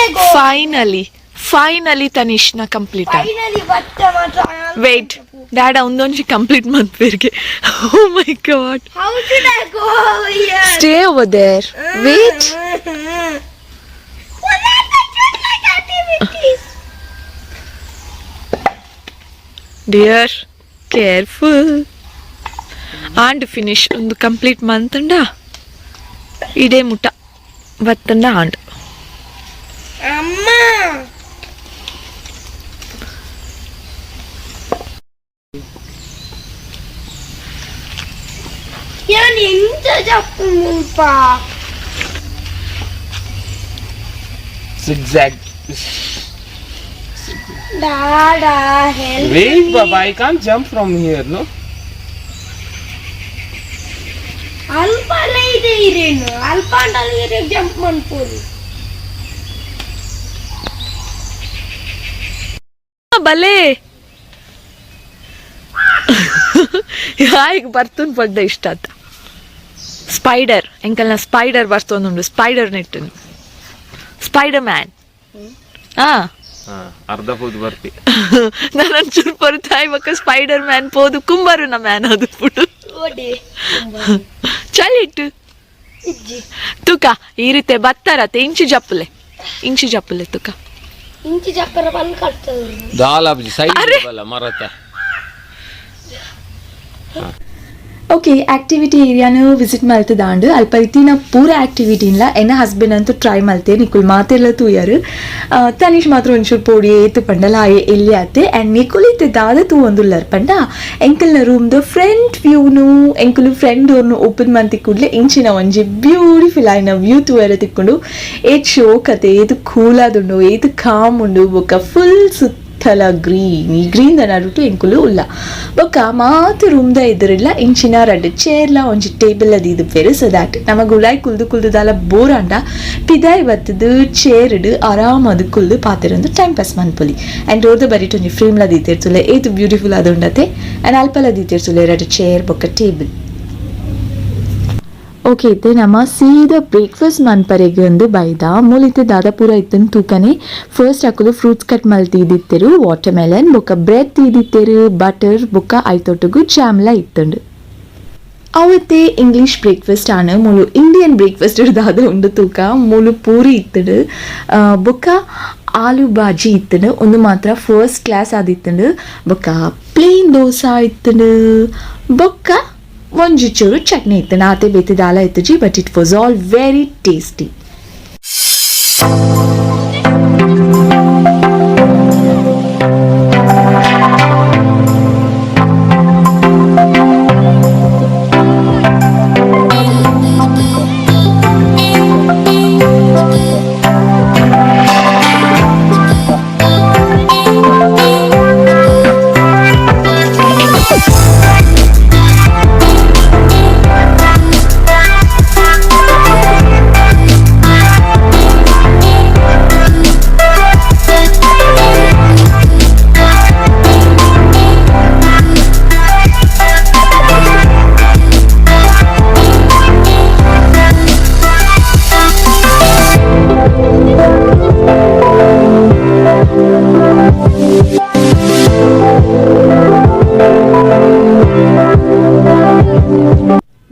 should I go? Finally finally ತನಿಷ್ನ complete ಆಗಿ. Finally, ಬತ್ತ ಮಾತ್ರ. ವೇಟ್, ಡ್ಯಾಡ ಒಂದೊಂಜಿ ಕಂಪ್ಲೀಟ್ ಮನ್ಪೇರಿಗೆ. Oh my God. How should I go here? Stay over there, wait. What are the childlike activities? Dear, careful. And finish ಒಂದು complete ಮಂತಂಡ ಇದೇ ಮುಟ್ಟ ಬತ್ತಂಡ ಆಂಡ್. ಅಮ್ಮ. ಯಾನ್ ಎಂತ ಜಪ್ಪುಂಗುಲ್ಪ? Zigzag. Dada, help. Wait, Baba, I can't jump from here, no? ಅಲ್ಪಲ್ಲ ಇದೆ ಇರೇನು ಅಲ್ಪ ಅಂಡಲ್ಲಿ jump ಮನ್ಪೋದು. ಬಲೆ ಯಾಯಿಗ್ ಬರ್ತುನ್ ಪಡ್ಡ ಇಷ್ಟ ಆತ. ಸ್ಪೈಡರ್ ಎಂಕಲ್ನ ಸ್ಪೈಡರ್ ಬರ್ತೊಂದುಂಡು, spider net, spider man. ಹಾ. ಅರ್ಧ ಪೂದು ಬರ್ತಿ. ನಾನು ಒಂಚೂರು ಪೊರ್ತಾಯ್ ಬೊಕ್ಕ ಸ್ಪೈಡರ್ ಮ್ಯಾನ್ ಪೋದು ಕುಂಬಾರುನ ಮ್ಯಾನ್ ಅದು ಪುಡು. ಓಡಿ. ಚಲಿಟ್ಟು. ಇಜ್ಜಿ. ತುಕ ಈ ರೀತಿ ಬತ್ತಾರತೆ, ಇಂಚಿ ಜಪ್ಪುಲೆ, ಇಂಚಿ ಜಪ್ಪುಲೆ ತುಕ. ಇಂಚಿ ಜಪ್ಪರ ಬಂದು ಕಟ್ತದ್ರು. ದಾಲ ಸೈಡ್ ಬಲ್ಲ ಮರತ. ಓಕೆ, ಆಕ್ಟಿವಿಟಿ ಏರಿಯಾನು ವಿಸಿಟ್ ಮಲ್ತದಾಂಡು. ಅಲ್ಪ ಇತ್ತಿನ ಪೂರ ಆಕ್ಟಿವಿಟಿನ್ಲ ಎನ್ನ ಹಸ್ಬೆಂಡ್ ಅಂತೂ ಟ್ರೈ ಮಲ್ತೆ. ನಿಕುಲ್ ಮಾತೆಲ್ಲ ತೂಯರು. ತನಿಷ್ ಮಾತ್ರ ಒಂಚೂರು ಪೋಡಿ ಏತು ಪಂಡಲ ಆಯೆ ಎಲ್ಲಿ ಆತೆ. ಆ್ಯಂಡ್ ನಿಕುಲ್ ಇತ್ತೆ ದಾದ ತೂವೊಂದುಲ್ಲರ್ ಪಂಡ ಎಂಕಲ್ನ ರೂಮ್ದು ಫ್ರಂಟ್ ವ್ಯೂನು. ಎಂಕುಲು ಫ್ರಂಟ್ ಡೋರ್ನು ಓಪನ್ ಮಂತಿ ಕೂಡಲೇ ಇಂಚಿನ ಒಂಜಿ ಬ್ಯೂಟಿಫುಲ್ ಆಯ್ನ ವ್ಯೂ ತೂಯರ ತಿಕ್ಕೊಂಡು. ಏತ್ ಶೋಕತೆ, ಏತ್ ಕೂಲಾದುಂಡು, ಏತ್ ಕಾಮ್ ಉಂಡು. ಬೊಕ್ಕ ಫುಲ್ ಸುತ್ತ ಥಲ ಗ್ರೀನ್. ಈ ಗ್ರೀನ್ the ನಡುಟು ಎಂಕುಲು ಉಲ್ಲ. ಬೊಕ್ಕ ಮಾತ ರೂಮ್ದ ಎದುರಿಲ್ಲ ಇಂಚಿನ ರಡ್ಡ್ ಚೇರ್ಲ ಒಂಜಿ ಟೇಬಲ್ ಅದು ಪೇರು, ಸೊ that ನಮ ಗುಲಾಯ್ ಕುಲ್ದು ಕುಲ್ದು ದಾಲ ಬೋರ್ ಆಂಡ ಪಿದಾಯ್ ಬತ್ತದು ಚೇರ್ಡ್ ಆರಾಮ್ ಅದು ಕುಲ್ದು ಪಾತೆರೊಂದು ಟೈಮ್ ಪಾಸ್ ಮನ್ಪೊಲಿ. ಆ್ಯಂಡ್ ಡೋರ್ದ ಬರಿಟ್ ಒಂಜಿ ಫ್ರೇಮ್ಲ ದೀತಿರ್ತುಲೆ, ಏತ್ ಬ್ಯೂಟಿಫುಲ್ ಅದು ಉಂಡತೆ. ಆ್ಯಂಡ್ ಅಲ್ಪಲ ದೀತಿರ್ತುಲೆ ರಡ್ಡ್ ಚೇರ್ ಬೊಕ್ಕ ಟೇಬಲ್. ಓಕೆ, ಇತ್ತೆ ನಮ್ಮ ಸೀದಾ ಬ್ರೇಕ್ಫಾಸ್ಟ್ ಮನ್ಪರೆಗ್ ಒಂದು ಬೈದ. ಮೂಲಿತ್ತೆ ದಾದ ಪೂರ ಇತ್ತನ್ ತೂಕನೆ. ಫಸ್ಟ್ ಅಕುಲು ಫ್ರೂಟ್ಸ್ ಕಟ್ ಮಲ್ತಿದಿತ್ತೆರು, ವಾಟರ್ ಮೆಲನ್ ಬೊಕ್ಕ ಬ್ರೆಡ್ ತೀದಿತ್ತೆರು, ಬಟರ್ ಬೊಕ್ಕ ಐತೊಟ್ಟುಗು ಜಾಮ್ಲ ಇತ್ತುಂಡು. ಅವತ್ತೆ ಇಂಗ್ಲೀಷ್ ಬ್ರೇಕ್ಫಾಸ್ಟ್ ಆನ. ಮೂಲು ಇಂಡಿಯನ್ ಬ್ರೇಕ್ಫಾಸ್ಟ್ ದಾದ ಉಂಡು ತೂಕ. ಮೂಲು ಪೂರಿ ಇತ್ತುಂಡು, ಬೊಕ್ಕ ಆಲೂ ಬಾಜಿ ಇತ್ತುಂಡು. ಒಂದು ಮಾತ್ರ ಫಸ್ಟ್ ಕ್ಲಾಸ್ ಆದಿತ್ತುಂಡು. ಬೊಕ್ಕ ಪ್ಲೇನ್ ದೋಸೆ ಇತ್ತುಂಡು, ಬೊಕ್ಕ ಒಂಜಿ ಚೂರು ಚಟ್ನಿ ಇತ್ತು. ಆತೆ ಬೇತೆ ದಾಲ ಇತ್ತುಜಿ, but it was all very tasty.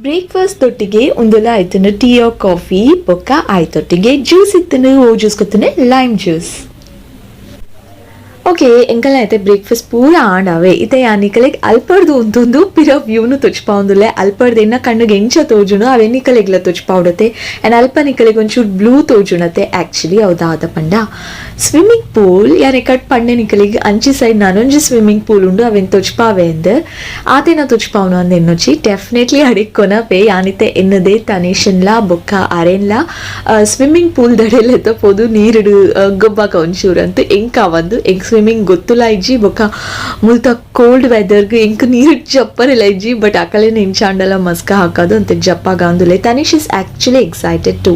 Breakfast ತೊಟ್ಟಿಗೆ ಒಂದೊಲ ಆಯ್ತುಂಡು tea R coffee, ಬೊಕ್ಕ ಆಯ್ತೊಟ್ಟಿಗೆ ಜ್ಯೂಸ್ ಇತ್ತುಂಡು. ಓ ಜ್ಯೂಸ್ ಕೊತ್ತುಂಡು? Lime juice. Okay, ಎಂಕಲ್ನ ಐತೆ ಬ್ರೇಕ್ಫಾಸ್ಟ್ ಪೂರ ಆಂಡಾವೆ. ಇತ್ತೆ ಯಾನಿಕಲೆಗ್ ಅಲ್ಪರ್ದು ಉಂತೊಂದು ಪಿರ ವ್ಯೂನು ತೊಚ್ಪಾವೊಂದುಲ್ಲೆ. ಅಲ್ಪರ್ದು ಎನ್ನ ಕಣ್ಣುಗೆ ಎಂಚ ತೋಜುಂಡು ಅವೆ ನಿಕಲೆಗ್ಲ ತೊಚ್ಪಾವಡತೆ. ಆ್ಯಂಡ್ ಅಲ್ಪ ನಿಕಲೆಗ್ ಒಂಚೂರು ಬ್ಲೂ ತೋಜುಣತೆ. ಆ್ಯಕ್ಚುಲಿ ಅವು ಪಂಡ ಸ್ವಿಮ್ಮಿಂಗ್ ಪೂಲ್. ಯಾನೆ ಕಟ್ ಪಂಡೆ ನಿಕಲೆಗ್, ಅಂಚಿ ಸೈಡ್ ನಾನೊಂಜಿ ಸ್ವಿಮ್ಮಿಂಗ್ ಪೂಲ್ ಉಂಡು, ಅವೆನ್ ತೊಚ್ಪಾವೆ ಅಂದ್. ಆತೇನ ತೊಚ್ಪಾವನು ಅಂದ್ ಎನ್ನೊಚಿ, ಡೆಫಿನೆಟ್ಲಿ ಅಡಿಕ್ ಕೊನಪೆ. ಯಾನಿತೆ ಎನ್ನದೇ ತನೇಶನ್ಲಾ ಬೊಕ್ಕ ಅರೆನ್ಲಾ ಸ್ವಿಮ್ಮಿಂಗ್ ಪೂಲ್ ದಡೆಲೆತ್ತ ಪೋದು ನೀರುಡು ಗೊಬ್ಬಾಕ ಒಂಚೂರು ಅಂತ ಎಂಕಾವಂದು. ಎಂಕ್ ಸ್ವಿಮ್ಮಿಂಗ್ ಗೊತ್ತುಲ ಇಜ್ಜಿ, ಬೊಕ್ಕ ಮುಲ್ತ ಕೋಲ್ಡ್ ವೆದರ್ಗ್ ಎಂಕ್ ನೀರು ಜಪ್ಪರೆಲ ಇಜ್ಜಿ. ಬಟ್ ಅಕಲೆನ ಇಂಚಾಂಡಲ ಮಸ್ಕ ಹಾಕೋದು ಅಂತ ಜಪ್ಪಾಗ ಅಂದುಲೆ. Tanish is actually excited to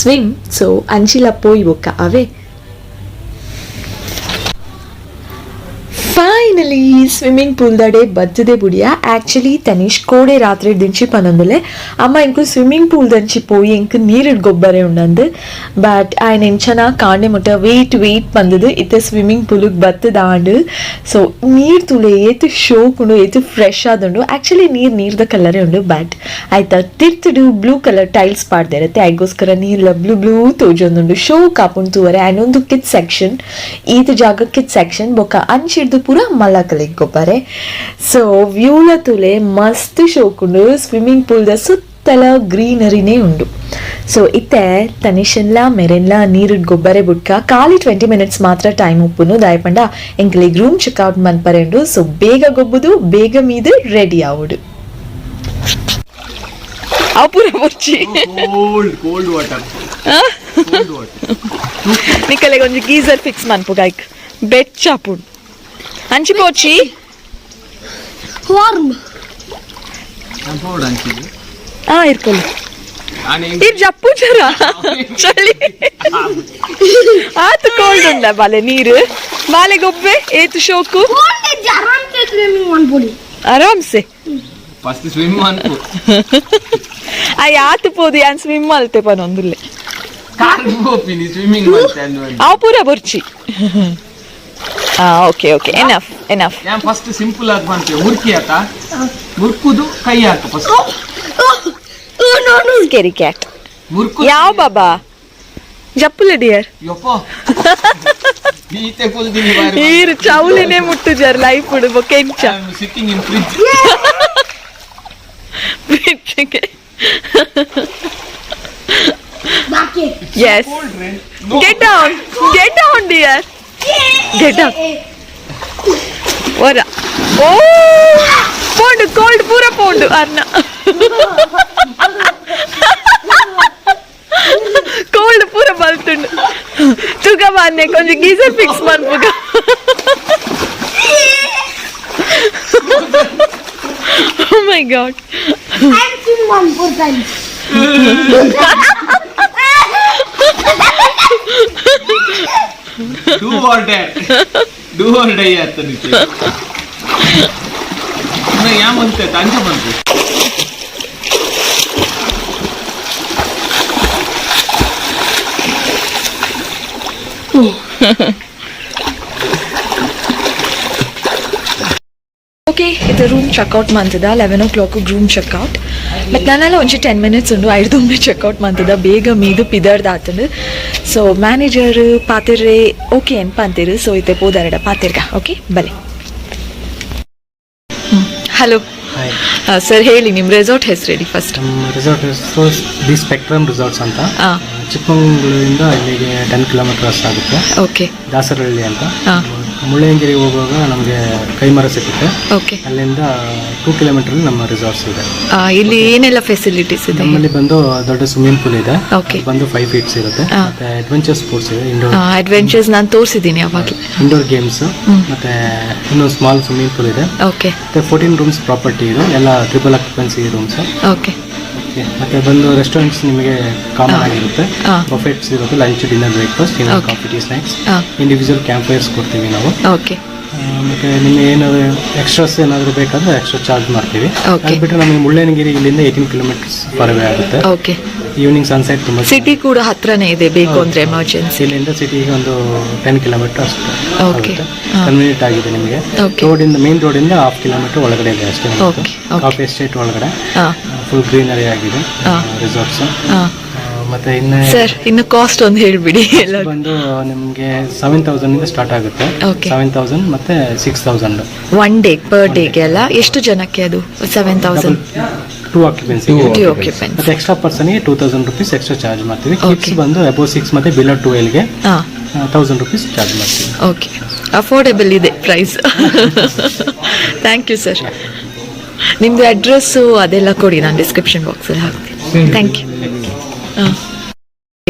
swim, so ಅಂಚಿಲ ಪೋಯಿ ಬೊಕ್ಕ ಅವೇ. ಫೈನಲಿ ಸ್ವಿಮ್ಮಿಂಗ್ ಪೂಲ್ ದಡೆ ಬತ್ತದೆ ಬುಡಿಯ. ಆಕ್ಚುಲಿ ತನಿಷ್ ಕೋಡೆ ರಾತ್ರಿ ದಿಂಚಿ ಪನೊಂದುಲೆ, ಅಮ್ಮ, ಎಂಕು ಸ್ವಿಮ್ಮಿಂಗ್ ಪೂಲ್ ದಂಚಿ ಪೋಯಿ ಎಂಕ್ ನೀರಿಡ್ ಗೊಬ್ಬರೆ ಉಂಡಂದು. ಬಟ್ ಆಯ್ನ ಎಂಚನ ಕಾಂಡೆ ಮುಟ್ಟ ವೇಟ್ ವೇಟ್ ಬಂದದು ಇತ್ತೆ ಸ್ವಿಮ್ಮಿಂಗ್ ಪೂಲಿಗೆ ಬತ್ತದಾಂಡು. ಸೊ ನೀರ್ ತುಲೆ, ಏತ್ ಶೋಕ್ ಉಂಡು, ಏತ್ ಫ್ರೆಶ್ ಆದುಂಡು. ಆಕ್ಚುಲಿ ನೀರ್ ನೀರ್ದ ಕಲರೇ ಉಂಡು, ಬಟ್ ಆಯ್ತಾ ತಿರ್ತುಡು ಬ್ಲೂ ಕಲರ್ ಟೈಲ್ಸ್ ಪಾಡ್ದಿರತ್ತೆ, ಐಗೋಸ್ಕರ ನೀರ್ಲ ಬ್ಲೂ ಬ್ಲೂ ತೋಜೊಂದುಂಡು. ಶೋಕ್ ಆಪುಂಡು ತೂವರೆ. ಆ್ಯಂಡ್ ಕಿಡ್ ಸೆಕ್ಷನ್, ಈತ ಜಾಗ ಕಿಡ್ ಸೆಕ್ಷನ್, ಬೊಕ್ಕ ಅಂಚಿಡ್ದು ಪೂರ ಮಲ್ಲಕಲಿಗ್ ಗೊಬ್ಬರೆ. ಸೊ ವ್ಯೂಲ ತುಲೆ, ಮಸ್ತ್ ಶೋಕುಂಡು. ಸ್ವಿಮ್ಮಿಂಗ್ ಪೂಲ್ ದ ಸುತ್ತಲ ಗ್ರೀನರಿನೇ ಉಂಡು. ಸೊ ಇತ್ತೆ ತನಿಷನ್ಲ ಮೆರೆನ್ಲ ನೀರು ಗೊಬ್ಬರೆ ಬುಡ್ಕ. ಖಾಲಿ 20 ಮಿನಿಟ್ಸ್ ಮಾತ್ರ ಟೈಮ್ ಉಪ್ಪುನು, ದಾಯಪಂಡ ಎಂಕ್ಲೆಗ್ ರೂಮ್ ಚೆಕ್ಔಟ್ ಮನ್ಪರೆ ಉಂಡು. ಸೊ ಬೇಗ ಗೊಬ್ಬುದು, ಬೇಗ ಮೀದು ರೆಡಿ ಆವುಡು. ಅವು ಪೂರ ಬೊರ್ಚಿ. Cold, cold water, cold water. ನಿಕಲೆಗ್ ಒಂಜಿ ಗೀಸರ್ ಫಿಕ್ಸ್ ಮನ್ಪುಗ, ಐಕ್ ಬೆಚ್ಚ ಆಪುಂಡು. ಅಂಚಿ ಪೋಚಿ. ವಾರ್ಮ್. ನಾನು ಪೋಡು ಅಂಚಿಗೆ. ಆ ಇರ್ಕೊಲಿ. ನಾನು ಇರ್ ಜಪ್ಪು ಜರ ಚಳಿ ಆತು. ಕೋಲ್ಡ್ ಉಂಡ ಬಾಲೆ ನೀರು, ಬಾಲೆ ಗೊಬ್ಬೆ, ಏತು ಶೋಕು. ಕೋಲ್ಡ್, ಆರಾಮ್ ಸ್ವಿಮ್ಮಿಂಗ್ ಮಾಡ್ಬೋದು. ಆರಾಮ್ಸೆ. ಫಸ್ಟ್ ಸ್ವಿಮ್ ಅನ್ಪು. ಆ ಯಾತು ಪೋದು, ಯಾನ್ ಸ್ವಿಮ್ ಮಲ್ತೆ ಪನೊಂದುಲ್ಲೆ. ಕಾಲ್ ಪೋಪಿನಿ ಸ್ವಿಮ್ಮಿಂಗ್ ಮಾಡ್ತೆ ಅಂದ್. ಅವು ಪೂರ ಬೊರ್ಚಿ. ಹಾ, ಓಕೆ ಓಕೆ, ಎನಫ್ ಎನಫ್. ಯಾನ್ ಫಸ್ಟ್ ಸಿಂಪಲ್ ಆಗಿ ಮಾಡ್ತೇವೆ. ಮುರ್ಕಿ ಆತ, ಮುರ್ಕುದು ಕೈ ಹಾಕು ಫಸ್ಟ್. Scary cat. ಮುರ್ಕು. ಯಾವ ಬಾಬಾ ಜಪ್ಪುಲ ಡಿಯರ್. ಯಪ್ಪ, ಈತೆ ಕುಲ್ದಿನಿ ಬಾರಿ. ನೀರು ಚೌಲಿನೇ ಮುಟ್ಟು ಜರ್ ಲೈಫ್ ಬೊಕೆಂಚ. Sitting in fridge. ಫ್ರಿಡ್ಜ್ಗೆ. ಬಾಕಿ. S. Get down, get down, dear, get down. ಒರ ಓ ಪೋಂಡು, ಕೋಲ್ಡ್ ಪೂರ ಪೋಂಡು ಅರ್ನ. ಕೋಲ್ಡ್ ಪೂರ ಬಲ್ತುಂಡು. ತುಗ ಬಾನ್ನೆ, ಕೊಂಚ ಗೀಸರ್ ಫಿಕ್ಸ್ ಮನ್ಪುಗ. Oh my God. I swim one four times. Do or die, do or die ಆತ ನಿಕ್ಕೆ. ಯಾ ಮಂತೆ ಅಂಚ ಬಂತು. ಓಕೆ, ಇದು ರೂಮ್ ಚೆಕ್ಔಟ್ ಮಂತದ. 11 ಓ ಕ್ಲಾಕ್ ರೂಮ್ ಚೆಕ್ಔಟ್. ಮತ್ತು ನಾನೆಲ್ಲ ಒಂಚಿ 10 ಮಿನಿಟ್ಸ್ ಉಂಡು, ಐದು ಚೆಕ್ಔಟ್ ಮಂತದ. ಬೇಗ ಮೀದು ಪಿದರ್ದ ಆತಂಡು. ಸೊ ಮ್ಯಾನೇಜರ್ ಪಾತಿರ್ರೆ ಓಕೆ ಎನ್ಪ ಅಂತೀರು. ಸೊ ಇತ್ತೆ ಪೋದಾರಡ ಪಾತಿರ್ಗ. ಓಕೆ, ಬಲೆ. ಹಲೋ. ಹಾಯ್. ಸರ್, ಹೇಳಿ, ನಿಮ್ಮ ರೆಸಾರ್ಟ್ ಹೆಸರು ಹೇಳಿ ಫಸ್ಟ್. ನಮ್ಮ ರೆಸಾರ್ಟ್ ಹೆಸರು the spectrum resorts ಅಂತ. ಚಿಕ್ಕಮಗಳೂರಿಂದ ಇಲ್ಲಿಗೆ 10 ಕಿಲೋಮೀಟರ್ಸ್ ಆಗುತ್ತೆ. ದಾಸರಹಳ್ಳಿ ಅಂತ. ಮುಳ್ಳಯ್ಯನಗಿರಿ ಹೋಗುವಾಗ ನಮಗೆ ಕೈಮರ ಸಿಗುತ್ತೆ. ಅಲ್ಲಿಂದ 2 ಕಿಲೋಮೀಟರ್ ನಮ್ಮ ರಿಸಾರ್ಟ್ಸ್ ಇದೆ. ಇಲ್ಲಿ ಏನೆಲ್ಲ ಫೆಸಿಲಿಟೀಸ್ ಇದೆ? ನಮ್ಮಲ್ಲಿ ಬಂದು ದೊಡ್ಡ ಸ್ವಿಮ್ಮಿಂಗ್ ಪೂಲ್ ಇದೆ. ಅದು ಬಂದು 5 ಫೀಟ್ಸ್ ಇರುತ್ತೆ. ಮತ್ತೆ ಅಡ್ವೆಂಚರ್ ಸ್ಪೋರ್ಟ್ಸ್ ಇದೆ, ಇಂಡೋರ್. ಅಡ್ವೆಂಚರ್ಸ್ ನಾನು ತೋರಿಸಿದ್ದೀನಿ ಅವಾಗಲೇ. ಇಂಡೋರ್ ಗೇಮ್ಸ್, ಮತ್ತೆ ಇನ್ನೊಂದು ಸ್ಮಾಲ್ ಸ್ವಿಮ್ಮಿಂಗ್ ಪೂಲ್ ಇದೆ. ಮತ್ತೆ 14 ರೂಮ್ಸ್ ಪ್ರಾಪರ್ಟಿ ಇದು, ಎಲ್ಲ ಟ್ರಿಪಲ್ ಆಕ್ಯುಪೆನ್ಸಿ ರೂಮ್ಸ್. ಮತ್ತೆ ಬಂದು ರೆಸ್ಟೋರೆಂಟ್ಸ್ ನಿಮಗೆ ಕಾಮನ್ ಆಗಿರುತ್ತೆ. ಬಫೆಟ್ಸ್ ಇರುತ್ತೆ, ಲಂಚ್, ಡಿನ್ನರ್, ಬ್ರೇಕ್ಫಾಸ್ಟ್, ಇನ್ನೊಂದು coffee, tea, snacks. Individual camp fires ಕೊಡ್ತೀವಿ ನಾವು. ಮತ್ತೆ ನಿಮಗೆ ಏನಾದ್ರು ಎಕ್ಸ್ಟ್ರಾಸ್ ಏನಾದರೂ ಬೇಕಾದ್ರೆ ಎಕ್ಸ್ಟ್ರಾ ಚಾರ್ಜ್ ಮಾಡ್ತೀವಿ. ಅದು ಬಿಟ್ಟರೆ ನಮಗೆ ಮುಳ್ಳಯ್ಯನಗಿರಿ ಇಲ್ಲಿಂದ 18 ಕಿಲೋಮೀಟರ್ಸ್ ಫಾರ್ ಅವೇ ಆಗುತ್ತೆ. ಈವ್ನಿಂಗ್ ಸನ್ಸೆಟ್ ತುಂಬ. ಸಿಟಿ ಕೂಡ ಹತ್ರನೇ ಇದೆ, ಬೇಕು ಅಂದ್ರೆ ಎಮರ್ಜೆನ್ಸಿ. ಇಲ್ಲಿಂದ ಸಿಟಿಗೆ ಒಂದು 10 ಕಿಲೋಮೀಟರ್ ಅಷ್ಟು ಆಗುತ್ತೆ. ಕನ್ವೀನಿಯಂಟ್ ಆಗಿದೆ ನಿಮಗೆ. ರೋಡಿಂದ, ಮೇನ್ ರೋಡಿಂದ ಹಾಫ್ ಕಿಲೋಮೀಟರ್ ಒಳಗಡೆ ಇದೆ ಅಷ್ಟೇ. Okay, okay. Coffee estate ಒಳಗಡೆ ಫುಲ್ ಗ್ರೀನರಿ ಆಗಿದೆ ರಿಸಾರ್ಟ್ಸ್. ಮತ್ತೆ ಇನ್ನು ಸರ್, ಇನ್ನು ಕಾಸ್ಟ್ ಒಂದು ಹೇಳ್ಬಿಡಿ ಎಲ್ಲ. ಬಂದು ನಿಮಗೆ 7,000 ಇಂದ ಸ್ಟಾರ್ಟ್ ಆಗುತ್ತೆ. 7,000 ಮತ್ತೆ 6,000. ಒನ್ ಡೇ, ಪರ್ ಡೇಗೆ ಅಲ್ಲ? ಎಷ್ಟು ಜನಕ್ಕೆ ಅದು 7,000? Two occupancy. Two occupants. ಮತ್ತೆ ಎಕ್ಸ್ಟ್ರಾ ಪರ್ಸನ್ಗೆ ₹2,000 ಎಕ್ಸ್ಟ್ರಾ ಚಾರ್ಜ್ ಮಾಡ್ತೀವಿ. ಕಿಡ್ಸ್ ಬಂದು ಅಬೋ 6 ಮತ್ತೆ ಬಿಲೋ 12ಗೆ ₹1,000 ಚಾರ್ಜ್ ಮಾಡ್ತೀವಿ. ಓಕೆ, ಅಫೋರ್ಡೆಬಲ್ ಇದೆ ಪ್ರೈಸ್. Thank you sir. ನಿಮ್ಮದು ಅಡ್ರೆಸ್ಸು ಅದೆಲ್ಲ ಕೊಡಿ, ನಾನು ಡಿಸ್ಕ್ರಿಪ್ಷನ್ ಬಾಕ್ಸಲ್ಲಿ ಹಾಕ್ತೀನಿ. Thank you. ಹಾಂ.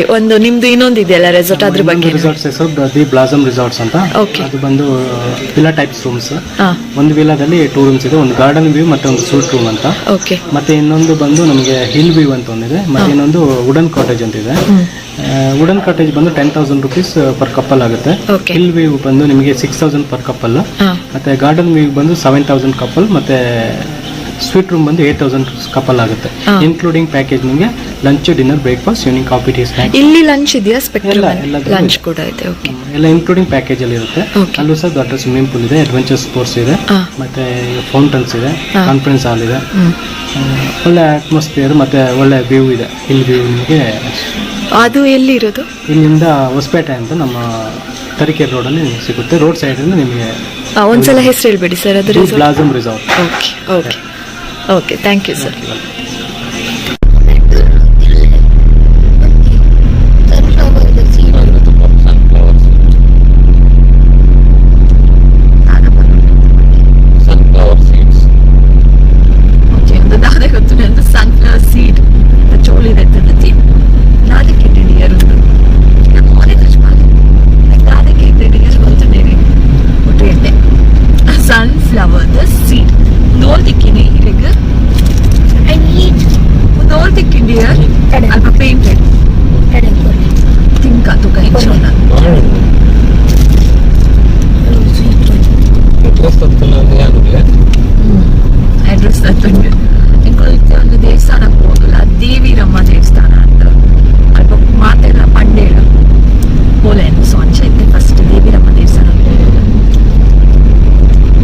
ಒಂದು ನಿಮ್ದು ಇನ್ನೊಂದು ಇದೆಯಲ್ಲ ರೆಸಾರ್ಟ್, ಅದ್ರ ಬಗ್ಗೆ. ರಿಸಾರ್ಟ್ಸ್ ಹೆಸರು the blossom resorts ಅಂತ. ಅದು ಬಂದು villa types rooms. ಒಂದು ವಿಲಾದಲ್ಲಿ 2 ರೂಮ್ಸ್ ಇದೆ, ಒಂದು ಗಾರ್ಡನ್ ವ್ಯೂ ಮತ್ತೆ ಒಂದು ಸೂಟ್ ರೂಮ್ ಅಂತ. ಮತ್ತೆ ಇನ್ನೊಂದು ಬಂದು ನಮಗೆ ಹಿಲ್ ವ್ಯೂ ಅಂತ ಒಂದಿದೆ, ಮತ್ತೆ ಇನ್ನೊಂದು ವುಡನ್ ಕಾಟೇಜ್ ಅಂತ ಇದೆ. ವುಡನ್ ಕಾಟೇಜ್ ಬಂದು 10,000 rupees per couple ಆಗುತ್ತೆ. ಹಿಲ್ ವ್ಯೂ ಬಂದು ನಿಮಗೆ 6,000 ಪರ್ ಕಪಲ್, ಮತ್ತೆ ಗಾರ್ಡನ್ ವ್ಯೂ ಬಂದು 7,000 ಕಪಲ್, ಮತ್ತೆ ಸ್ವೀಟ್ ರೂಮ್ ಬಂದು 8,000 ಕಪಲ್ ಆಗುತ್ತೆ. ಇನ್ಕ್ಲೂಡಿಂಗ್ ಪ್ಯಾಕೇಜ್ ನಿಮಗೆ lunch, dinner, breakfast, evening coffee, tea, snack. ಇಲ್ಲಿ ಲಂಚ್ ಇದೆಯಾ ಸ್ಪೆಕ್ಟ್ರಮ್? ಎಲ್ಲ ಲಂಚ್ ಕೂಡ ಇದೆ. ಓಕೆ. ಎಲ್ಲ ಇನ್ಕ್ಲೂಡಿಂಗ್ ಪ್ಯಾಕೇಜ್ ಅಲ್ಲಿ ಇರುತ್ತೆ. ಅಲ್ಲೂ ಸಹ ದೊಡ್ಡ ಸ್ವಿಮ್ಮಿಂಗ್ ಪೂಲ್ ಇದೆ, ಅಡ್ವೆಂಚರ್ ಸ್ಪೋರ್ಟ್ಸ್ ಇದೆ, ಮತ್ತೆ ಫೌಂಟನ್ಸ್ ಇದೆ, ಕಾನ್ಫರೆನ್ಸ್ ಹಾಲ್ ಇದೆ. ಒಳ್ಳೆ ಅಟ್ಮಾಸ್ಫಿಯರ್ ಮತ್ತೆ ಒಳ್ಳೆ ವ್ಯೂ ಇದೆ, ಹಿಲ್ ವ್ಯೂ ನಿಮಗೆ. ಅದು ಎಲ್ಲಿ ಇರೋದು? ಇಲ್ಲಿಂದ ಹೊಸಪೇಟೆ ಅಂತ ನಮ್ಮ ತರೀಕೆರೆ ರೋಡಲ್ಲಿ ನಿಮಗೆ ಸಿಗುತ್ತೆ, ರೋಡ್ ಸೈಡ್ ಇಂದ ನಿಮಗೆ. ಒಂದ್ಸಲ ಹೆಸರು ಹೇಳ್ಬೇಡಿ ಸರ್ ಅದ್ರ. Blossom resort. Okay okay okay, thank you sir. Okay, ಒಂದು ದಾದೆ ಗೊತ್ತು, ಸನ್ಫ್ಲವರ್ ಸೀಡ್ ಚೋಳಿ ದಾದಕ್ಕೆ ದಾದಕ್ಕೆ ಸನ್ಫ್ಲವರ್ ಸೀಡ್ ದೋಲ್ತಿಕ್ಕಿನಿ ಇರೆಗ್ ದೋಲ್ತಿಕ್ಕಿಂಡಿ ಅಲ್ಪ ಪೇಂಟೆಡ್ ತಿಂಕ ತುಕ ಇಂಚೋಣ. ಅಡ್ರೆಸ್ ತಂದು ಇಂಕೊಳಿತ್ತೆ ಒಂದು ದೇವಸ್ಥಾನಕ್ಕೆ ಹೋಗಲ್ಲ, ದೇವಿರಮ್ಮ ದೇವಸ್ಥಾನ ಅಂತ. ಅಲ್ಪ ಮಾತೆಲ್ಲ ಪಂಡೇಳು ಪೋಲೆನ್ ಸೊ ಅಂಚ ಇತ್ತೆ ಫಸ್ಟ್ ದೇವಿರಮ್ಮ ದೇವಸ್ಥಾನಕ್ಕೆ ಹೋಗೋದು.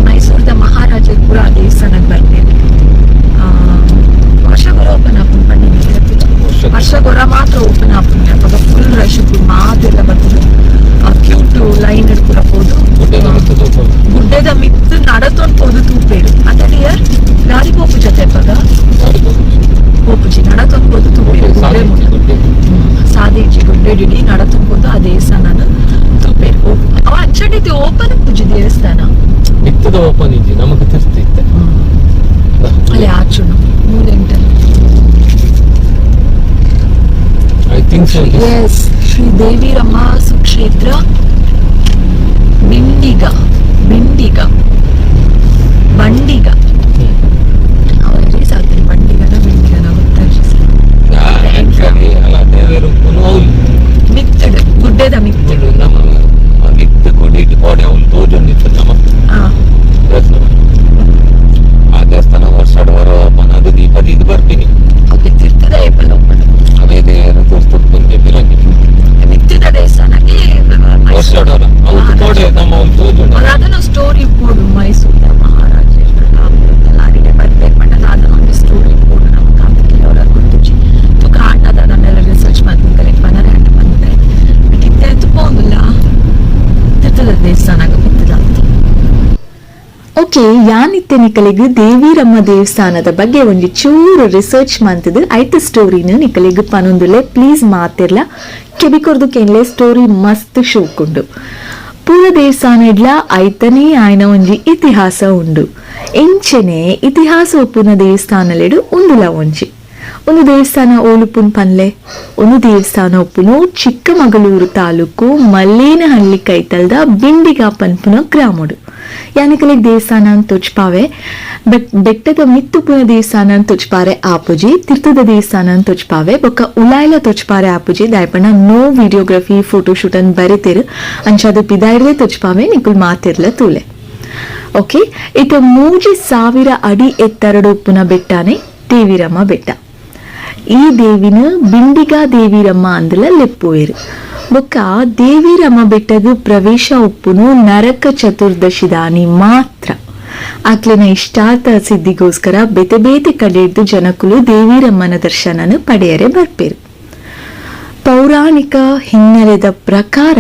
ಮೈಸೂರದ ಮಹಾರಾಜರು ಕೂಡ ಆ ದೇವಸ್ಥಾನಕ್ಕೆ ಬರ್ತೇನೆ. ವರ್ಷಗೊರ ಓಪನ್ ಆಪುಂಡು ಪಂಡಿನ, ವರ್ಷಗೊರ ಮಾತ್ರ ಓಪನ್ ಆಪುಂಡು. ಅವಾಗ ಫುಲ್ ರಶ್ ಇಪ್ಪು, ಮಾತೆಲ್ಲ ಬರ್ತದೆ, ಕ್ಯೂಟ್ ಲೈನ್ ಕೂಡ ಪೋದು ಗುಡ್ಡದ ಮಿತ್ತು ನಡತೊಂದು ಪೋದು ತೂಪೇರು ಅತಡಿಯರ್ ಲಾರಿ ಪೋಪು ಜೊತೆ ಅಪ್ಪಗ ಪೋಪುಜಿ ನಡತೊಂದು ಪೋದು ತೂಪೇರು ಗುಡ್ಡೆ ಮುಟ್ಟ ಸಾದೇಜಿ ಗುಡ್ಡೆ ಡಿಡಿ ನಡತೊಂದು ಪೋದು ಆ ದೇವಸ್ಥಾನನ ತೂಪೇರು. ಅವ ಅಂಚಡಿತಿ ಓಪನ್ ಪೂಜೆ ದೇವಸ್ಥಾನ. ಮಿತ್ತದ ಓಪನ್ ಇಜ್ಜಿ ನಮಕ್ ತಿರ್ತಿತ್ತೆ. ಅಲ್ಲಿ ಆಚುನು ಮೂಲೆಂಟಲ್ಲಿ. I think so. S, Shri Deviramma Sukshetra Bindiga Bindiga ಬಂಡಿಗ release ಆಗ್ತದೆ, ಬಂಡಿಗನ ಬಿಂಡಿಗನ ಗೊತ್ತಾಯ್ತು. ಆಕ್ಚುಲಿ ಅಲ್ಲ, ದೇವರು ಅವ್ಲು ಮಿತ್ತಡ್ ಗುಡ್ಡೆದ ಮಿತ್ತಡ್ ನಮ್ಮ ಮಿತ್ತ ಕೊಡಿಟ್ ಕೋಡೆ ಅವ್ಲು ತೋಜೊಂದಿತ್ತು ನಮ್ಮ ದೇವಸ್ಥಾನ. ಆ ದೇವಸ್ಥಾನ ವರ್ಷಡ್ ಹೊರ ಓಪನ್, ಅದು ದೀಪದ ಇದು ಬರ್ತೀನಿ. ಓಕೆ, ತಿರ್ತದ ಏಪಲ್ ಓಪನ್. ಅವೇ ದೇವರು ತೋರಿಸ್ತದೆ ಬಿರಂಗಿ. ಮಿತ್ತದ ದೇವಸ್ಥಾನಕ್ಕೆ ವರ್ಷಡ್ ಹೊರ ಅವ್ಲು ಕೋಡೆ ನಮ್ಮ ಅವ್ಲು ತೋಜೊಂಡು. ಅದನ್ನ ಸ್ಟೋರಿ ಪೋಡು, ಮೈಸೂರಿನ ಮಹಾರಾಜ ಲಾರಿಗೆ ಬರ್ಬೇಕು ಪಂಡಲ ಅದನ್ನ ಒಂದು ಸ್ಟೋರಿ ಪೋಡು. ನಮಗೆ ಅಂತ ಕೆಲವರ ಗೊತ್ತುಜಿ ತುಕ ಆಂಡದ ಅದನ್ನೆಲ್ಲ ರಿಸರ್ಚ್ ಮಾಡ್ತೀನಿ, ಕಲೆಕ್ಟ್ ಬಂದರೆ ಅಂಡ ಬಂದಿದೆ. ಬಟ್ ಇತ್ತೆ ತುಪ್ಪ ಒಂದಿಲ್ಲ ತಿರ್ತದ ದೇವಸ್ಥಾನ ಮಿತ್ತದ. ಓಕೆ, ಯಾನಿತ್ತೆ ನಿಕಲಿಗ್ ದೇವಿರಮ್ಮ ದೇವಸ್ಥಾನದ ಬಗ್ಗೆ ಒಂಜಿ ಚೂರು ರಿಸರ್ಚ್ ಮಂತದು ಐತ ಸ್ಟೋರಿನ ನಿಕಲಿಗ್ ಪನೊಂದುಲೆ. ಪ್ಲೀಸ್ ಮಾತಿರ್ಲ ಕೆಬಿಕೊರ್ದು ಕೆನ್ಲೆ, ಸ್ಟೋರಿ ಮಸ್ತ್ ಶೋಕುಂಡು. ಪೂರ ದೇವಸ್ಥಾನ ಇಡ್ಲ ಐತನೇ ಆಯ್ನ ಒಂಜಿ ಇತಿಹಾಸ ಉಂಡು. ಎಂಚನೆ ಇತಿಹಾಸ ಒಪ್ಪುನ ದೇವಸ್ಥಾನಲೆಡು ಉಂದುಲ ಒಂಜಿ. ಒಂದು ದೇವಸ್ಥಾನ ಓಲುಪುನ್ ಪನ್ಲೆ. ಒಂದು ದೇವಸ್ಥಾನ ಒಪ್ಪುನು ಚಿಕ್ಕಮಗಳೂರು ತಾಲೂಕು ಮಲ್ಲೇನಹಳ್ಳಿ ಕೈತಲ್ದ ಬಿಂಡಿಗ ಪನ್ಪುನ ಗ್ರಾಮಡು. ಯಾನಿಕಲೆಗ್ ದೇವಸ್ಥಾನ ಅಂತ ತೊಚ್ಪಾವೆ, ಬಟ್ ಬೆಟ್ಟದ ಮಿತ್ತುಪುನ ದೇವಸ್ಥಾನ ಅಂತ ತೊಚ್ಪಾರೆ ಆಪುಜಿ, ತೀರ್ಥದ ದೇವಸ್ಥಾನ ಅಂತ ತೊಚ್ಪಾವೆ, ಬೊಕ್ಕ ಉಲಾಯ್ಲ ತೊಚ್ಪಾರೆ ಆಪುಜಿ. ದಾಯಪಣ್ಣ no videography photoshoot ಅನ್ ಬರಿತಿರು ಅಂಚಾದ ಪಿದಾಯಿರ್ಲೆ ತೊಚ್ಪಾವೆ, ನಿಕುಲ್ ಮಾತಿರ್ಲ ತೂಲೆ. ಓಕೆ, ಇತ 3000 ಅಡಿ ಎತ್ತರಡು ಉಪ್ಪುನ ಬೆಟ್ಟನೆ ದೇವಿರಮ್ಮ ಬೆಟ್ಟ. ಈ ದೇವಿನ ಬಿಂಡಿಗಾ ದೇವಿರಮ್ಮ ಅಂದಲ ಲೆಪ್ಪುವೇರು. ಬೊಕ್ಕ ದೇವಿರಮ್ಮ ಬೆಟ್ಟದ ಪ್ರವೇಶ ಉಪ್ಪುನು ನರಕ ಚತುರ್ದಶಿದಾನಿ ಮಾತ್ರ. ಆಕ್ಲೆನ ಇಷ್ಟಾರ್ಥ ಸಿದ್ಧಿಗೋಸ್ಕರ ಬೇತೆ ಬೇತೆ ಕಡೆಯದ್ದು ಜನಕುಲು ದೇವಿರಮ್ಮನ ದರ್ಶನನ ಪಡೆಯರೆ ಬರ್ಪೇರು. ಪೌರಾಣಿಕ ಹಿನ್ನೆಲೆದ ಪ್ರಕಾರ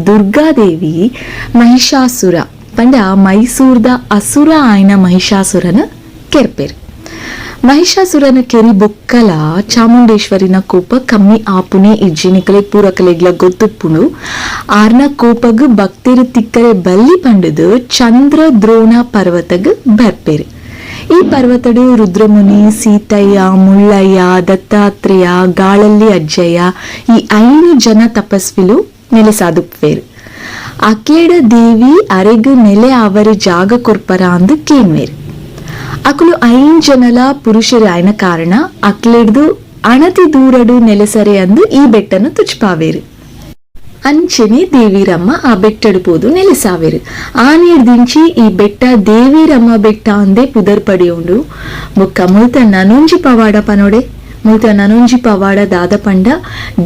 ದುರ್ಗಾದೇವಿ ಮಹಿಷಾಸುರ ಪಂಡ ಮೈಸೂರ್ದ ಅಸುರ ಆಯ್ನ ಮಹಿಷಾಸುರನ ಕೆರ್ಪೇರು. ಮಹಿಷಾಸುರನ ಕೆರಿ ಬೊಕ್ಕಲ ಚಾಮುಂಡೇಶ್ವರಿನ ಕೋಪ ಕಮ್ಮಿ ಆಪುನೆ ಇಜ್ಜಿ, ನಿಕಲೆ ಪೂರಕಲೆಗ್ಲ ಗೊತ್ತುಪ್ಪುನು. ಆರ್ನ ಕೋಪಗ್ ಭಕ್ತಿರು ತಿಕ್ಕರೆ ಬಲ್ಲಿ ಪಂಡದು ಚಂದ್ರ ದ್ರೋಣ ಪರ್ವತಗ್ ಬರ್ಪೇರು. ಈ ಪರ್ವತಡು ರುದ್ರಮುನಿ, ಸೀತಯ್ಯ, ಮುಳ್ಳಯ್ಯ, ದತ್ತಾತ್ರೇಯ, ಗಾಳಲ್ಲಿ ಅಜ್ಜಯ್ಯ ಈ 5 ಜನ ತಪಸ್ವಿಲು ನೆಲೆಸಾದುಪ್ಪೇರು. ಅಕ್ಲೇಡ ದೇವಿ ಅರೆಗು ನೆಲೆ ಅವರ ಜಾಗ ಕೊರ್ಪರ ಅಂದು ಕೇನ್ವೇರು. ಅಕುಲು 5 ಜನಲ ಪುರುಷರು ಆಯ್ನ ಕಾರಣ ಅಕ್ಲೆಡ್ದು ಅಣತಿ ದೂರಡು ನೆಲೆಸರೆ ಅಂದು ಈ ಬೆಟ್ಟನು ತುಚ್ಪಾವೇರು. ಅಂಚನೆ ದೇವಿರಮ್ಮ ಆ ಬೆಟ್ಟಡು ಪೋದು ನೆಲೆಸಾವೇರು. ಆ ನೀರ್ದಿಂಚಿ ಈ ಬೆಟ್ಟ ದೇವಿರಮ್ಮ ಬೆಟ್ಟ ಅಂದೇ ಪುದರ್ ಪಡಿಯುಂಡು. ಬೊಕ್ಕ ಮುಲ್ತ ನನೊಂಜಿ ಪವಾಡ ಪನೋಡೆ, ಮುಲ್ತ ನನೊಂಜಿ ಪವಾಡ ದಾದ ಪಂಡ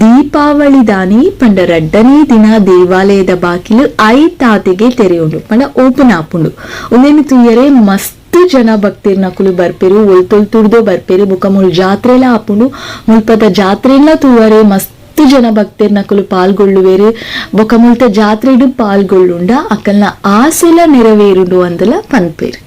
ದೀಪಾವಳಿ ದಾನಿ ಪಂಡ ರಡ್ಡನೇ ದಿನ ದೇವಾಲಯದ ಬಾಕಿಲು ಐತಾತಿಗೆ ತೆರೆಯುಂಡು, ಪಂಡ ಓಪನ್ ಆಪುಂಡು. ಉಂದೆನ್ ತೂಯರೆ ಮಸ್ತ್ ಜನ ಭಕ್ತಿರ್ನಕುಲು ಬರ್ಪೇರು, ಒಲ್ತೊಲ್ ತುಡ್ದೋ ಬರ್ಪೇರು. ಬೊಕ್ಕ ಮುಲ್ ಜಾತ್ರೆಲ ಆಪುಂಡು. ಮುಲ್ಪದ ಜಾತ್ರೆಲ ತೂವರೆ ಮಸ್ತ್ ಜನ ಭಕ್ತಿರ್ನಕುಲು ಪಾಲ್ಗೊಳ್ಳುವೇರು. ಬೊಕ್ಕ ಮುಲ್ತ ಜಾತ್ರೆಡು ಪಾಲ್ಗೊಳ್ಳುಂಡ ಅಕಲ್ನ ಆಸೆಲ ನೆರವೇರುಂಡು ಅಂದಲ ಪನ್ಪೇರು.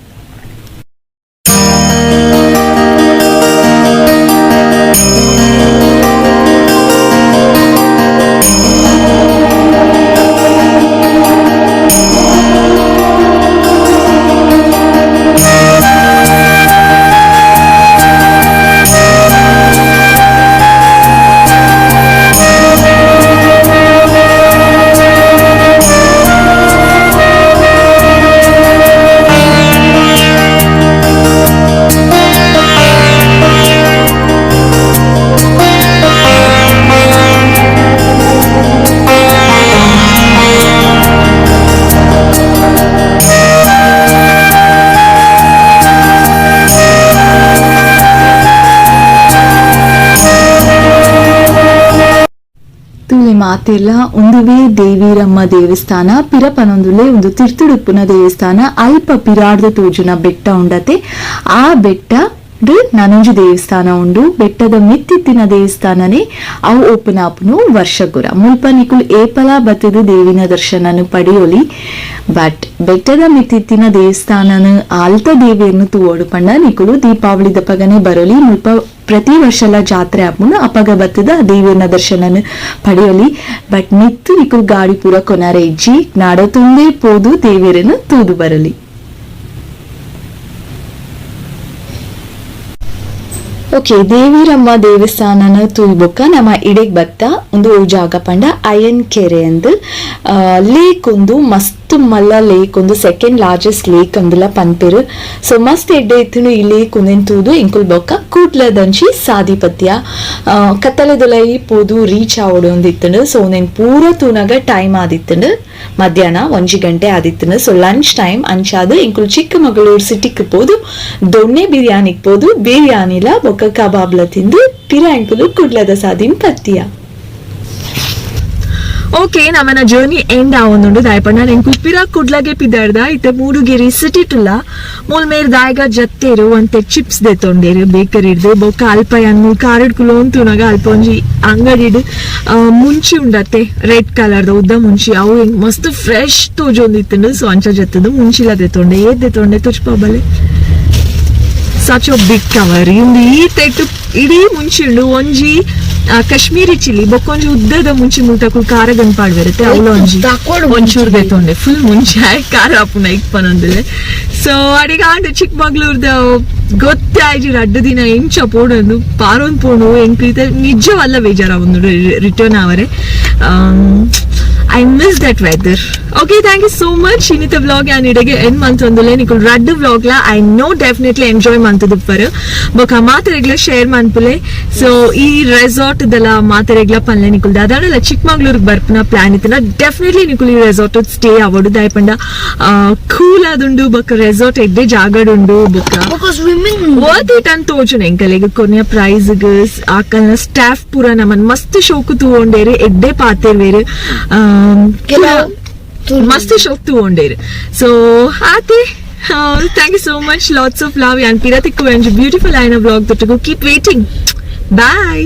ತೂಲೆ ಮಾತೆಲ್ಲ ಉಂದುವೇ ದೇವಿರಮ್ಮ ದೇವಸ್ಥಾನ ಪಿರಪನೊಂದುಲೆ ಒಂದು ತಿರ್ತುಡುಪ್ಪುನ ದೇವಸ್ಥಾನ. ಅಲ್ಪ ಪಿರಾಡ್ದ ತೋಜುನ ಬೆಟ್ಟ ಉಂಡತೆ, ಆ ಬೆಟ್ಟ ನನೊಂಜಿ ದೇವಸ್ಥಾನ ಉಂಡು. ಬೆಟ್ಟದ ಮಿತ್ತಿತ್ತಿನ ದೇವಸ್ಥಾನನೇ ಅವು ಓಪನ್ ಆಪುನು ವರ್ಷಗುರ. ಮುಲ್ಪ ನಿಕುಲ್ ಏಪಲ ಬತ್ತದು ದೇವಿನ ದರ್ಶನನು ಪಡೆಯೋಲಿ. ಬಟ್ ಬೆಟ್ಟದ ಮಿತ್ತಿತ್ತಿನ ದೇವಸ್ಥಾನನು ಆಲ್ತ ದೇವಿಯನ್ನು ತೂವೋಡು ಪಂಡ ನಿಕುಲು ದೀಪಾವಳಿ ದಪಗನೆ ಬರೋಲಿ. ಮುಲ್ಪ ಪ್ರತಿ ವರ್ಷಲ ಜಾತ್ರೆ ಆಪುಂಡು, ಅಪಗ ಬತ್ತದ ದೇವಿನ ದರ್ಶನನು ಪಡೆಯೋಲಿ. ಬಟ್ ಮಿತ್ತು ನಿಕುಲ್ ಗಾಡಿ ಪೂರ ಕೊನಾರೆ ಇಜ್ಜಿ, ನಾಡತುಂದೇ ಪೋದು ದೇವಿಯರನ್ನು ತೂದು ಬರಲಿ. ಓಕೆ, ದೇವಿರಮ್ಮ ದೇವಸ್ಥಾನನ ತೂಯ್ಬೊಕ್ಕ ನಮ್ಮ ಇಡೆಗ್ ಬತ್ತ ಒಂದು ಜಾಗ ಪಂಡ ಅಯನ್ ಕೆರೆ ಅಂದ್ ಲೇಕ್ ಒಂದು ಮಸ್ತ್ ಮಲ್ಲ ಲೇಕ್ ಒಂದು second largest lake ಅಂದಲ ಪನ್ಪೆರು. ಸೊ ಮಸ್ತ್ ಎಡ್ಡೆ ಇತ್ತುಂಡು ಈ ಲೇಕ್ ಉಂದೆನ್ ತೂದು ಎಂಕುಲ್ ಬೊಕ್ಕ ಕೂಡ್ಲದಂಚಿ ಸಾದಿಪತ್ಯ ಕತ್ತಲೆದೊಲೈ ಪೋದು ರೀಚ್ ಆವೊಡು ಒಂದಿತ್ತುಂಡು. ಸೊ ಉಂದೆನ್ ಪೂರ ತೂನಗ ಟೈಮ್ ಆದಿತ್ತುಂಡು, ಮಧ್ಯಾಹ್ನ 1 ಗಂಟೆ ಆದಿತ್ತುಂಡು. So lunch time ಅಂಚಾದ್ ಎಂಕುಲ್ ಚಿಕ್ಕಮಗಳೂರು ಸಿಟಿಕ್ ಪೋದು ದೊಣ್ಣೆ ಬಿರಿಯಾನಿಗ್ ಪೋದು ಬಿರಿಯಾನಿಲ ಬೊಕ್ಕ ಕಬಾಬ್ಲ ತಿಂದು ಪಿರ ಎಂಕುಲು ಕುಡ್ಲದ ಸಾದಿನ್ ಪತ್ತಿಯ. ಓಕೆ, ನಮ್ಮನ ಜರ್ನಿ ಎಂಡ್ ಆವೊಂದುಂಡು. ದಾಯಪಂಡ ಎಂಕುಲ್ ಪಿರ ಕುಡ್ಲಗೆ ಪಿದಾರ್ದ ಇತ್ತೆ ಮೂಡುಗೆರಿ ಸಿಟಿ ಟುಲ್ಲ ಮೂಲ್ ಮೇರ್ ದಾಯಗ ಜತ್ತೇರು ಒಂತೆ ಚಿಪ್ಸ್ ದೆತ್ತೊಂಡೇರು ಬೇಕರಿ ಹಿಡ್ದು. ಬೊಕ್ಕ ಅಲ್ಪ ಯಾನ್ ಮೂಲ್ ಕಾರಿಡ್ ಕುಲೋನ್ ತೂನಗ ಅಲ್ಪ ಒಂಜಿ ಅಂಗಡಿಡ್ ಮುಂಚಿ ಉಂಡತ್ತೆ, ರೆಡ್ ಕಲರ್ದ ಉದ್ದ ಮುಂಚಿ, ಅವು ಎಂಕ್ ಮಸ್ತ್ ಫ್ರೆಶ್ ತೋಜೊಂದಿತ್ತುಂಡು. ಸೊ ಅಂಚ ಜತ್ತದು ಮುಂಚಿಲ ದೆತ್ತೊಂಡೆ. ಏತ್ ದೆತ್ತೊಂಡೆ ತುಚ್ಪಬಲೆ, such a big cover. ಇಂದು ಈ ತೆಟ್ಟು ಇಡೀ ಮುಂಚಿ ಉಂಡು. ಒಂಜಿ ಕಾಶ್ಮೀರಿ ಚಿಲ್ಲಿ ಬೊಕ್ಕೊಂಜಿ ಉದ್ದದ ಮುಂಚಿ ಮುಲ್ತಕುಲ್ ಖಾರ ಗನ್ಪಾಡ್ ಬರುತ್ತೆ, ಅವಳು ಒಂಜಿ ಒಂಚೂರು ದೆತ್ತೊಂಡೆ ಫುಲ್ ಮುಂಚೆ ಖಾರ ಆಪುನ ಇಕ್ ಪನೊಂದಿಲ್ಲ. ಸೊ ಅಡಿಗೆ ಆಂಡ ಚಿಕ್ಕಮಗಳೂರ್ದ ಗೊತ್ತೇ ಆಯ್ಜಿ ರಡ್ಡು ದಿನ ಎಂಚ ಪೋಡೊಂದು ಪಾರೊಂದು ಪೋಣು ಎಂಕ್ ನಿಜವಲ್ಲ ಬೇಜಾರ ಒಂದು ರಿಟರ್ನ್ ಅವರೆ. I miss that weather. Okay, thank you so much. ಇನ್ನಿತ vlog ಯಾನ್ ಇಡೆಗೆ ಎಂಡ್ ಮಂತ್ ಒಂದುಲೆ ನಿಕುಲ್ ರಡ್ಡು ವ್ಲಾಗ್ಲ I know definitely enjoy ಮಂತುದುಪ್ಪರು. ಬೊಕ ಮಾತೆರೆಗ್ಲ ಶೇರ್ ಮನ್ಪುಲೆ. ಸೊ ಈ ರೆಸಾರ್ಟ್ ದಲ ಮಾತೆರೆಗ್ಲ ಪನ್ಲೆ ನಿಕುಲ್ ದಾದಾಂಡಲ ಚಿಕ್ಕಮಗಳೂರಿಗೆ ಬರ್ಪುನ ಪ್ಲಾನ್ ಇತ್ತನ ಡೆಫಿನೆಟ್ಲಿ ನಿಕುಲ್ ಈ ರೆಸಾರ್ಟ್ ಸ್ಟೇ ಆವೊಡು. ದಾಯಪಂಡ ಕೂಲ್ ಆದುಂಡು, ಬೊಕ ರೆಸಾರ್ಟ್ ಎಡ್ಡೆ ಜಾಗಡುಂಡು, ಬೊಕ swimming worth it ಅಂತ ತೋಜುನ ಎಂಕಲೆಗ್ ಕೊನೆಯ ಪ್ರೈಸ್ ಆಕಲ್ನ ಸ್ಟಾಫ್ ಪೂರ ನಮನ್ ಮಸ್ತ್ ಶೋಕು ತೂವೊಂಡೇರು, ಎಡ್ಡೆ ಪಾತೆರ್ವೇರು, ಮಸ್ತ್ ಶೋಕ್ ತೂವೊಂಡೇರು. ಸೊ ಆತೆ, thank you so much, lots of love. ಯಾನ್ ಪಿರ ತಿಕ್ಕು ಒಂಜಿ ಬ್ಯೂಟಿಫುಲ್ ಆಯ್ನ ವ್ಲಾಗ್ ತೊಟ್ಟುಗು. Keep waiting, bye.